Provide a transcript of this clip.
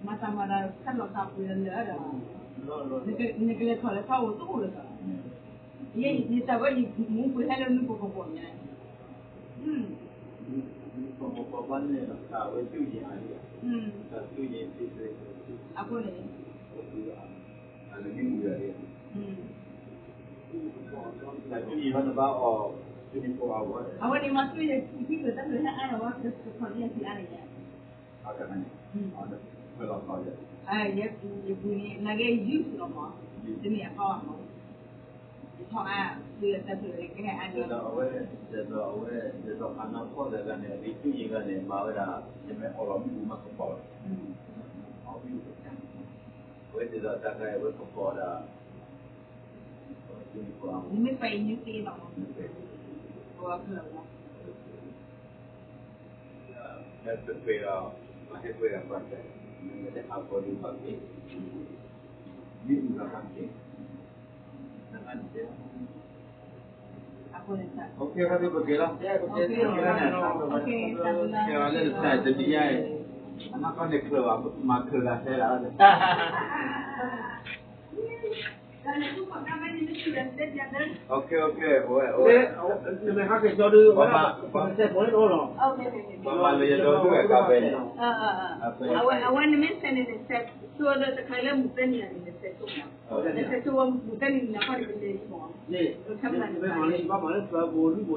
မၤတၢ်မၤတၢ်ခးလီၤခးပှဲၤလၢဒီး နကလဲၤထီၣ်လၢဖးအိၣ်တအိၣ်လၢၤဘၣ်, ယတၢ်ဝဲယမူပှဲၤဟဲလၢနူကီၢ်ကီၢ်ညါ, အဃိန့ၣ် အဝဲန့ၣ်မၤသူယခံဖျၢၣ်တၢ်ဖျၢၣ်ဟဲအါလီၤဝဲ ကထီၣ်လၢယၤခံအါလီၤယၤ, ယပူၤန့ၣ် နာ်က့ use လီၤမး, တမ့ၢ်အဖီဘၣ်မး, ယထီၣ်အါ, သူယတၢ်ဖျၢၣ်ကဟဲအါလီၤ, အဝဲ ဒ်သိးအဝဲ ဒ်သိးအနီၢ်ကီၢ်တဂၤန့ၣ် ရ့ၣ်ဆူၣ်ယံၤဂၤန့ၣ် မၤဝဲဒၣ် ယမ့ၢ်အီၣ်လီၤမ့ၣ်အူမၤကပီၤလီၤ, အဝဲဒ်သိးတၢ်ခါအံၤ အဝဲကပီၤဒၣ် နမ့ၢ်ပာ်အံၤနသ့လီၤမး, ပှၤဖျၢၣ်လီၤ, နတပှဲၤဒီး ပှၤဟဲပှဲၤဂၤပှၤဖျၢၣ်, နမ့ၢ်တဟးပီၤဒုးပှၤက့ၤ, မ့ၣ်အူဂၤပှၤက့ၤ, နမ့ၢ်တ ပက့ၤလီၤ, ကဲလၢတၢ်တနံၤညါအံၤ, အနီၢ်ကီၢ်န့ၣ်ချၢးဘၣ် မၤချၢးဂၤထဲလၢ ပှၤမၤလၢယဒိးဒုးဝဲကါဖဲန့ၣ်, အဝဲနမ့ၢ်ဆဲးန့ၣ် နဆဲးဆိလၢတခါလၢမုၢ်သၢနံၤန့ၣ် နဆဲးဆိမး, နဆဲးဆိဝဲမုၢ်သၢနံၤန့ၣ် နခီန့ၣ်ကဆဲးဆိမး, ဘၣ်မၤလၢပှၤပူၤ